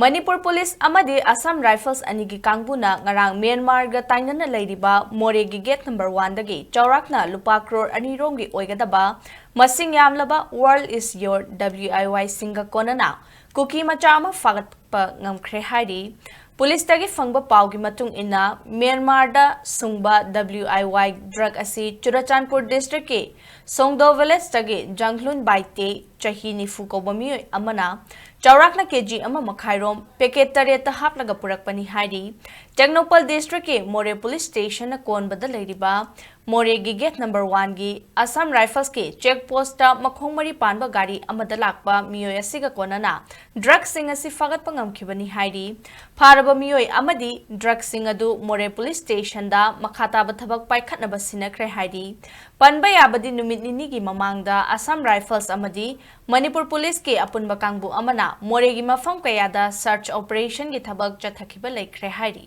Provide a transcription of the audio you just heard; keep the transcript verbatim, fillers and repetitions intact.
Manipur police ꯑꯃꯗꯤ Assam rifles ꯑꯅꯤꯒꯤ ꯀꯥꯡꯕꯨꯅ ꯉꯔꯥꯡ ꯃ꯭ꯌꯥꯟꯃꯥꯔꯒ ꯇꯥꯏꯅꯅ ꯂꯩꯔꯤꯕ ꯃꯣꯔꯦꯒꯤ ꯒꯦꯠ ꯅꯝꯕꯔ ꯋꯥꯟꯗꯒꯤ ꯆꯥꯎꯔꯥꯛꯅ ꯂꯨꯄꯥ ꯀ꯭ꯔꯣꯔ ꯑꯅꯤ ꯔꯣꯝꯒꯤ ꯑꯣꯏꯒꯗꯕ ꯃꯁꯤꯡ ꯌꯥꯝꯂꯕ World is Your W I Y ꯁꯤꯡꯒ ꯀꯣꯟꯅꯅ ꯀꯨꯀꯤ ꯃꯆꯥ ꯑꯃ ꯐꯥꯒꯠꯄ ꯉꯝꯈ꯭ꯔꯦ ꯍꯥꯏꯔꯤ꯫ ꯄꯨꯂꯤꯁꯇꯒꯤ ꯐꯪꯕ ꯄꯥꯎꯒꯤ ꯃꯇꯨꯡ ꯏꯟꯅ, ꯃ꯭ꯌꯥꯟꯃꯥꯔꯗ ꯁꯨꯡꯕ W I Y drug ꯑꯁꯤ ꯆꯨꯔꯆꯥꯟꯄꯨꯔ district ꯀꯤ ꯁꯣꯡꯗꯣ village ꯇꯒꯤ ꯖꯪꯂꯨꯟ ꯕꯥꯏꯇꯦ, ꯆꯍꯤ ꯅꯤꯐꯨ ꯀꯧꯕ ꯃꯤꯑꯣꯏ ꯑꯃꯅ ꯆꯥꯎꯔꯥꯛꯅ ꯀꯦꯖꯤ ꯑꯃ ꯃꯈꯥꯏ ꯔꯣꯝ ꯄꯦꯀꯦꯠ ꯇꯔꯦꯠꯇ ꯍꯥꯞꯂꯒ ꯄꯨꯔꯛꯄꯅꯤ ꯍꯥꯏꯔꯤ꯫ ꯇꯦꯡꯅꯧꯄꯜ district ꯀꯤ ꯃꯣꯔꯦ ꯄꯨꯂꯤꯁ ꯁ꯭ꯇꯦꯁꯟꯅ ꯀꯣꯟꯕꯗ ꯂꯩꯔꯤꯕ ꯃꯣꯔꯦꯒꯤ ꯒꯦꯠ ꯅꯝꯕꯔ ꯋꯥꯟꯒꯤ ꯑꯁꯥꯝ ꯔꯥꯏꯐꯜꯁꯀꯤ ꯆꯦꯛ ꯄꯣꯁꯇ ꯃꯈꯣꯡ ꯃꯔꯤ ꯄꯥꯟꯕ ꯒꯥꯔꯤ ꯑꯃꯗ ꯂꯥꯛꯄ ꯃꯤꯑꯣꯏ ꯑꯁꯤꯒ ꯀꯣꯟꯅꯅ ꯗ꯭ꯔꯒꯁꯤꯡ ꯑꯁꯤ ꯐꯥꯒꯠꯄ ꯉꯝꯈꯤꯕꯅꯤ ꯍꯥꯏꯔꯤ꯫ ꯐꯥꯔꯕ ꯃꯤꯑꯣꯏ ꯑꯃꯗꯤ ꯗ꯭ꯔꯒꯁꯤꯡ ꯑꯗꯨ ꯃꯣꯔꯦ ꯄꯨꯂꯤꯁ ꯁ꯭ꯇꯦꯁꯟꯗ ꯃꯈꯥ ꯇꯥꯕ ꯊꯕꯛ ꯄꯥꯏꯈꯠꯅꯕ ꯁꯤꯟꯅꯈ꯭ꯔꯦ ꯍꯥꯏꯔꯤ꯫ ꯄꯟꯕ ꯌꯥꯕꯗꯤ, ꯅꯨꯃꯤꯠ ꯅꯤꯅꯤꯒꯤ ꯃꯃꯥꯡꯗ ꯑꯁꯥꯝ ꯔꯥꯏꯐꯜꯁ ꯑꯃꯗꯤ ꯃꯅꯤꯄꯨꯔ ꯄꯨꯂꯤꯁꯀꯤ ꯑꯄꯨꯟꯕ ꯀꯥꯡꯕꯨ ꯑꯃꯅ ꯃꯣꯔꯦꯒꯤ ꯃꯐꯝ ꯀꯌꯥꯗ search operation ꯒꯤ ꯊꯕꯛ ꯆꯠꯊꯈꯤꯕ ꯂꯩꯈ꯭ꯔꯦ ꯍꯥꯏꯔꯤ꯫